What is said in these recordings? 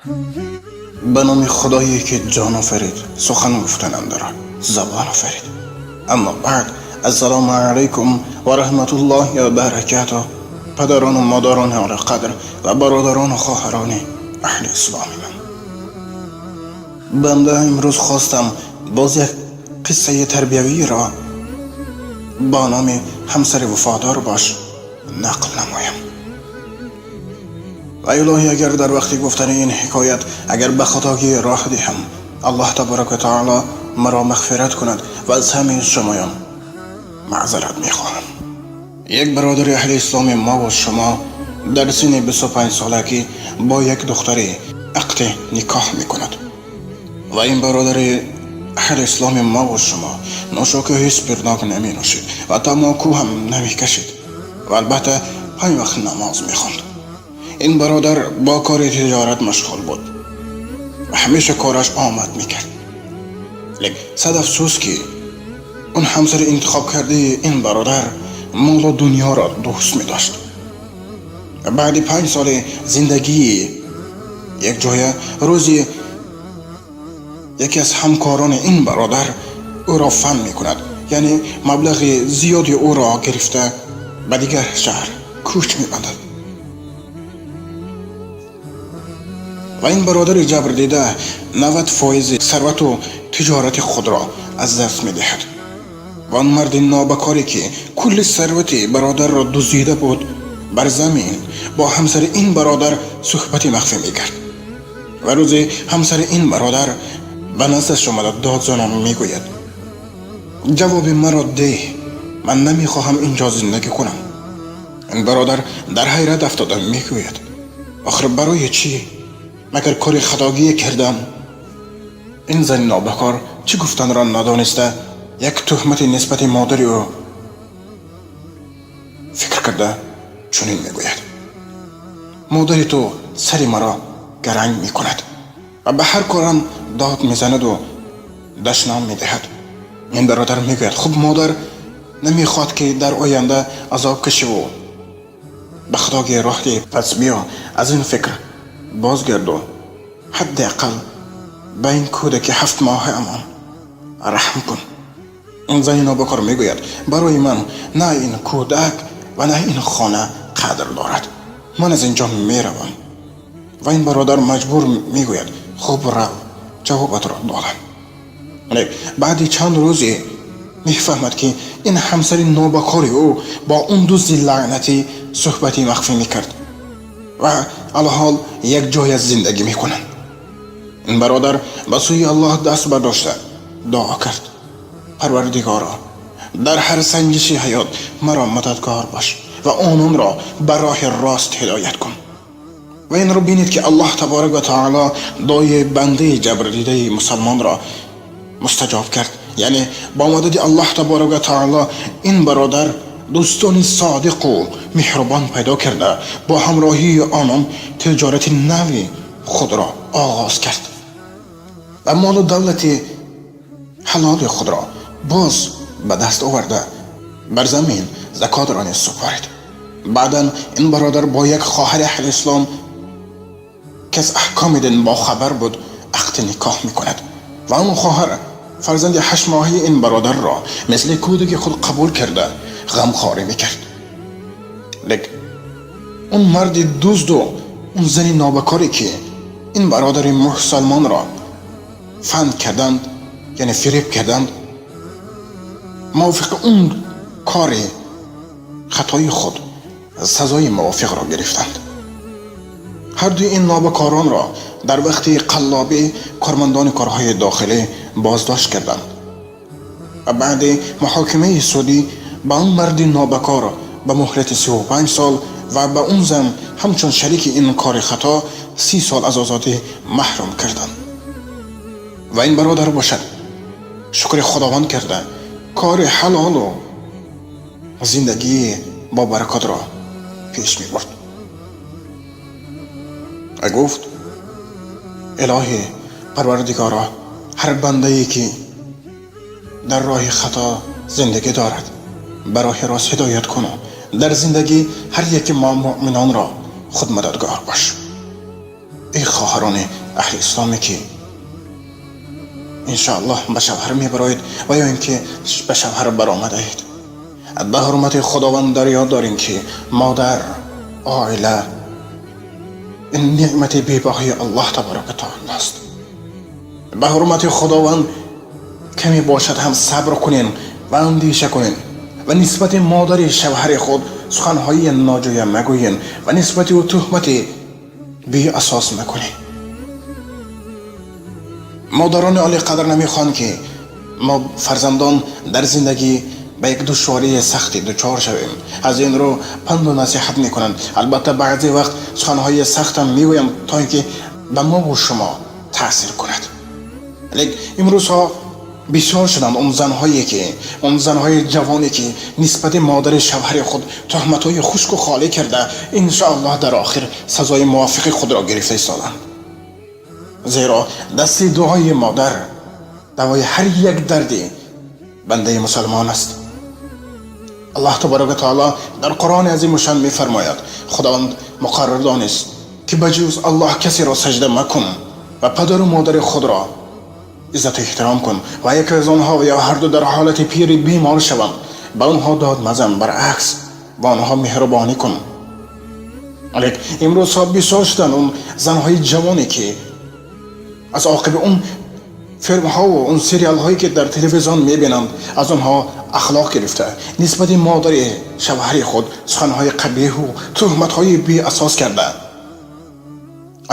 Ба номи Худое ки ҷон офарид, сухан гуфтан андар забон офарид. Аммо баъд, ассалому алайкум ва раҳматуллоҳи ва баракатуҳ. Падарон ва модарони олиқадр ва бародарон ва хоҳарони аҳли исломи ман. Банда имрӯз хостам боз як қиссаи тарбиявиро бо номи ҳамсари вафодор бош нақл намоям. Ва илоҳӣ, агар дар вақти гуфтани ин ҳикоят агар ба хатогӣ роҳ диҳам, Аллоҳ табарака ва таоло маро мағфират кунад ва аз ҳамаи шумоён маъзарат мехоҳам. Як бародари аҳли исломи мо ва шумо дар синни 25 солагӣ бо як духтари ақди никоҳ мекунад ва ин бародари аҳли исломи мо ва шумо нӯшокиҳои спиртнок наменӯшид ва тамоку ҳам намекашид ва албатта 5 вақт намоз мехонд. Ин бародар бо кори тиҷорат машғул буд ва ҳамеша кораш омад мекард. Лекин сад афсӯс, ки он ҳамсари интихоб кардаи ин бародар молу дунёро дӯст медошт. Баъди 5 соли зиндагии якҷоя рӯзи яке аз ҳамкорони ин бародар ӯро фан мекунад, яъне маблағи зиёди ӯро гирифта ба дигар шаҳр кӯч мебандад. Ва ин бародари ҷабрдида 90% сарвату тиҷорати худро аз даст медиҳад. Ва он марди нобакоре ки кулли сарвати бародарро дуздида буд, бар замин бо ҳамсари ин бародар суҳбати махфӣ мекард. Ва рӯзе ҳамсари ин бародар ба наздаш омада дод занон мегӯяд: ҷавоби маро деҳ, ман намехоҳам инҷо зиндагӣ кунам. Ин бародар дар ҳайрат афтода мегӯяд: охир барои чӣ? Магар кори хатогие кардам? Ин зани нобакор чӣ гуфтанро надониста як туҳмати нисбати модари ӯ фикр карда чунин мегӯяд: модари ту сари маро гаранг мекунад ва ба ҳар корам дод мезанаду дашном медиҳад. Ин бародар мегӯяд: хуб, модар намехоҳад ки дар оянда азоб кашиву ба хатогӣ роҳ диҳӣ, пас биё аз ин фикр бозгарду ҳадди ақал ба ин кӯдаки 7 моҳаамон раҳм кун. Ин зани нобакор мегӯяд: барои ман на ин кӯдак ва на ин хона қадр дорад, ман аз инҷо меравам. Ва ин бародар маҷбур мегӯяд: хуб, рав, ҷавобатро додам. Баъди чанд рӯзе мефаҳмад, ки ин ҳамсари нобакори ӯ бо он дузди лаънатӣ суҳбати махфӣ мекард ва алҳол якҷоя зиндагӣ мекунанд. Ин бародар ба сӯи Аллоҳ даст бардошта дуо кард: Парвардигоро, дар ҳар санҷиши ҳаёт маро мададгор бош ва ононро ба роҳи рост ҳидоят кун. Ва инро бинед, ки Аллоҳ таборак ва таоло дуои бандаи ҷабрдидаи мусалмонро мустаҷоб кард. Яъне бо мадади Аллоҳ таборак ва таоло ин бародар дӯстони содиқу меҳрубон пайдо карда бо ҳамроҳии онон тиҷорати нави худро оғоз кард ва молу давлати ҳалоли худро боз ба даст оварда бар замин закотро низ супорид. Баъдан ин бародар бо як хоҳари аҳли ислом, ки аз аҳкоми дин бохабар буд, ақди никоҳ мекунад ва он хоҳар фарзанди 8 моҳаи ин бародарро мисли кӯдаки худ қабул карда ғамхорӣ мекард. Лекин он марди дузду он зани нобакоре ки ин бародари мусалмонро фанд карданд, яъне фиреб карданд, мувофиқи он кори хатои худ сазои мувофиқро гирифтанд. Ҳар дуи ин нобакоронро дар вақти қаллобӣ кормандони корҳои дохилӣ боздошт карданд ва баъди муҳокимаи судӣ ба он марди нобакор ба муҳлати 35 сол ва ба он зан ҳамчун шарики ин кори хато 30 сол аз озодӣ маҳрум карданд. Ва ин бародар бошад шукри Худованд карда кори ҳалолу зиндагии бо баракотро пеш мебурд. Ва гуфт: илоҳӣ Парвардигоро, ҳар бандае ки дар роҳи хато зиндагӣ дорад ба роҳи рост ҳидоят куну дар зиндагӣ ҳар яки мо муъминонро худ мададгор бош. Эй хоҳарони аҳли исломе, ки иншоаллоҳ ба шавҳар мебароед ва ё ин ки ба шавҳар баромадаед, ба ҳурмати Худованд дар ёд дорем, ки модар, оила ин неъмати бебаҳои Аллоҳ табарака таоло аст. Ба ҳурмати Худованд каме бошад ҳам сабр кунем ва андеша кунем ва нисбати модари шавҳари худ суханҳои ноҷоя магӯем ва нисбати ӯ туҳмати беасос макунем. Модарони олиқадр намехоҳанд, ки мо фарзандон дар зиндагӣ ба як душвории сахте дучор шавем. Аз ин рӯ панду насиҳат мекунанд. Албатта, баъзе вақт суханҳои сахтам мегӯям, то ин ки ба мову шумо таъсир кунад. Лекин имрӯзҳо бисёр шуданд он занҳое, ки он занҳои ҷавоне, ки нисбати модари шавҳари худ туҳматҳои хушку холӣ карда, иншоаллоҳ дар охир сазои мувофиқи худро гирифта истоданд. Зеро дасти дуои модар давои ҳар як дарди бандаи мусалмон аст. Аллоҳ табарака таоло дар Қуръони азимушшан мефармояд: Худованд муқаррар донист, ки ба ҷуз Аллоҳ касеро сажда макун ва падару модари худро иззату эҳтиром кун ва яке аз онҳо ё ҳарду дар ҳолати пири бемор шаванд, ба онҳо дод мазан, баръакс ба онҳо меҳрубонӣ кун. Лекин имрӯзҳо бисёр шуданд он занҳои ҷавоне, ки аз оқиби он филмҳову он сериалҳое, ки дар телевизион мебинанд, аз онҳо ахлоқ гирифта, нисбати модари шавҳари худ суханҳои қабеҳу туҳматҳои беасос карда,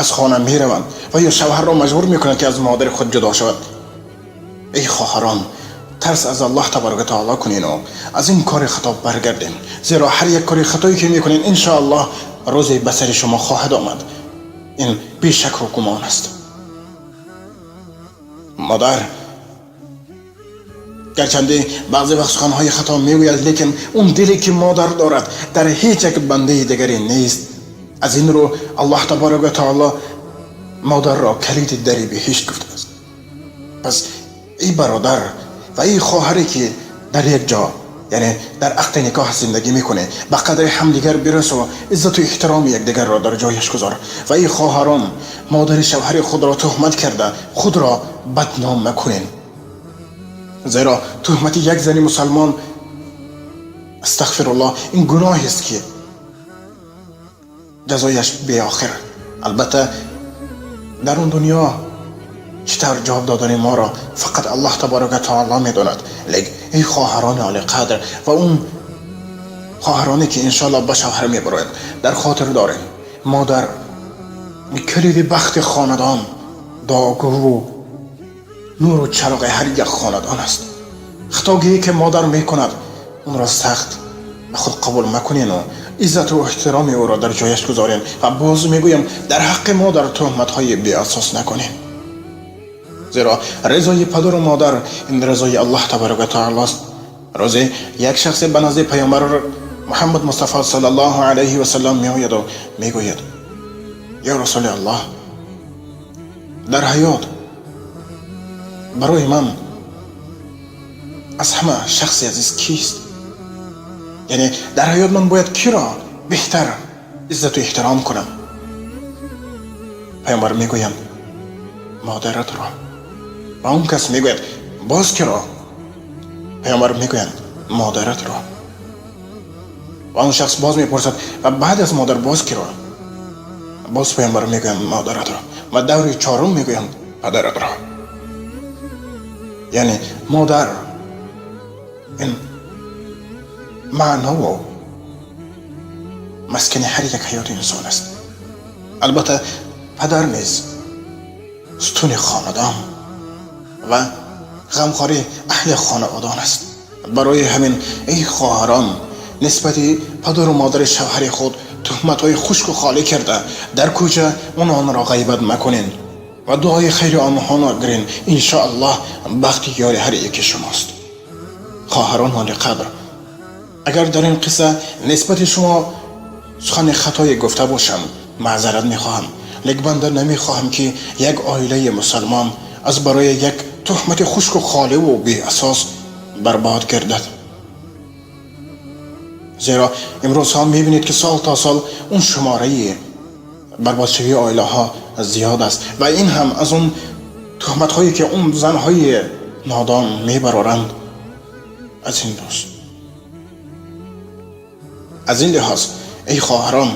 аз хона мераванд ва ё шавҳарро маҷбур мекунанд, ки аз модари худ ҷудо шавад. Эй хоҳарон, тарс аз Аллоҳ табарака таоло кунену аз ин кори хато баргардем, зеро ҳар як кори хатое, ки мекунед, иншоаллоҳ рӯзе ба сари шумо хоҳад омад. Ин бешаку гумон аст. Модар гарчанде баъзе вақт суханҳои хато мегӯяд, лекин он диле, ки модар дорад, дар ҳеҷ як бандаи дигаре нест. Аз ин рӯ Аллоҳ табарака таоло модарро калиди дари биҳишт гуфтааст. Пас эй бародар ва эй хоҳаре, ки дар як ҷо, яъне дар ақди никоҳ зиндагӣ мекунед, ба қадри ҳамдигар бирасу иззату эҳтироми якдигарро дар ҷояш гузор. Ва эй хоҳарон, модари шавҳари худро туҳмат карда, худро бадном макунед, зеро туҳмати як зани мусалмон, астағфируллоҳ, ин гуноҳест, ки ҷазояш беохир. Албатта, дар он дунё чӣ тавр ҷавоб додани моро фақат Аллоҳ табарака таоло медонад. Лекин эй хоҳарони олиқадр ва он хоҳароне, ки иншоаллоҳ ба шавҳар мебароянд, дар хотир дорем: модар калиди бахти хонадон, дуогӯву нуру чароғи ҳар як хонадон аст. Хатогие, ки модар мекунад, онро сахт ба худ қабул макунену иззату эҳтироми ӯро дар ҷояш гузорем. Ва боз мегӯям, дар ҳаққи модар туҳматҳои беасос накунем, зеро ризои падару модар ин ризои Аллоҳ табарака таоло аст. Рӯзе як шахсе ба назди Паёмбар Муҳаммад Мустафо саллаллоҳу алайҳи васаллам меояду мегӯяд: «Ё Расули Аллоҳ, дар ҳаёт барои ман аз ҳама шахси азиз кист? Яъне дар ҳаёт ман бояд киро беҳтар иззату эҳтиром кунам?» Паёмбар мегӯянд: «Модаратро». Ва он кас мегӯяд: «Боз киро?» Паёмбар мегӯянд: «Модаратро». Ва он шахс боз мепурсад: «Ва баъд аз модар боз киро?» Боз паёмбар мегӯянд: «Модаратро». Ва даври чорум мегӯянд: «Падаратро». Яъне модар ин маънову маскани ҳар як ҳаёти инсон аст. Албатта, падар низ сутуни хонадон ва ғамхори аҳли хонаводон аст. Барои ҳамин, эй хоҳарон, нисбати падару модари шавҳари худ туҳматҳои хушку холӣ карда, дар кӯча ононро ғайбат макунед ва дуои хайри онҳоро гирен. Иншоаллоҳ бахти ёри ҳар яки шумост. Хоҳарон олиқадр, агар дар ин қисса нисбати шумо сухани хатое гуфта бошам, маъзарат мехоҳам. Лекин банда намехоҳам, ки як оилаи мусалмон аз барои як туҳмати хушку холиву беасос барбод гардад, зеро имрӯзҳо мебинед, ки сол то сол он шумораи барбодшавии оилаҳо зиёд аст ва ин ҳам аз он туҳматҳое ки он занҳои нодон мебароранд аз ин рӯз. Аз ин лиҳоз, эй хоҳарон,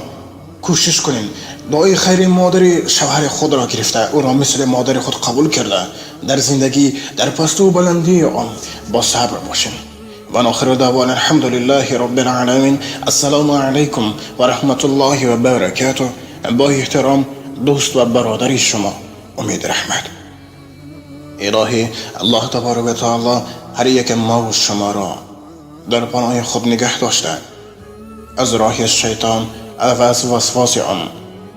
кӯшиш кунем дуои хайри модари шавҳари худро гирифта, ӯро мисли модари худ қабул карда, дар зиндагӣ дар пасту баландии он бо сабр бошем. Ва охиру даъвона алҳамдулиллаҳи роббил оламин. Ассалому алайкум ва раҳматуллоҳи ва баракотуҳ. Бо эҳтиром, дӯст ва бародари шумо Умед Раҳмат. Илоҳӣ Аллоҳ таборака ва таоло ҳар яке мо ва шуморо дар паноҳи худ нигаҳ дошта, аз роҳи шайтон ва аз васвоси он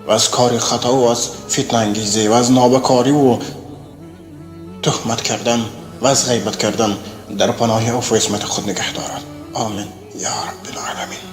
ва аз кори хато ва аз фитнаангезӣ ва аз нобакорӣ ва туҳмат кардан ва аз ғайбат кардан дар паноҳи афву исмати худ нигаҳ дорад. Омин ё раббил оламин.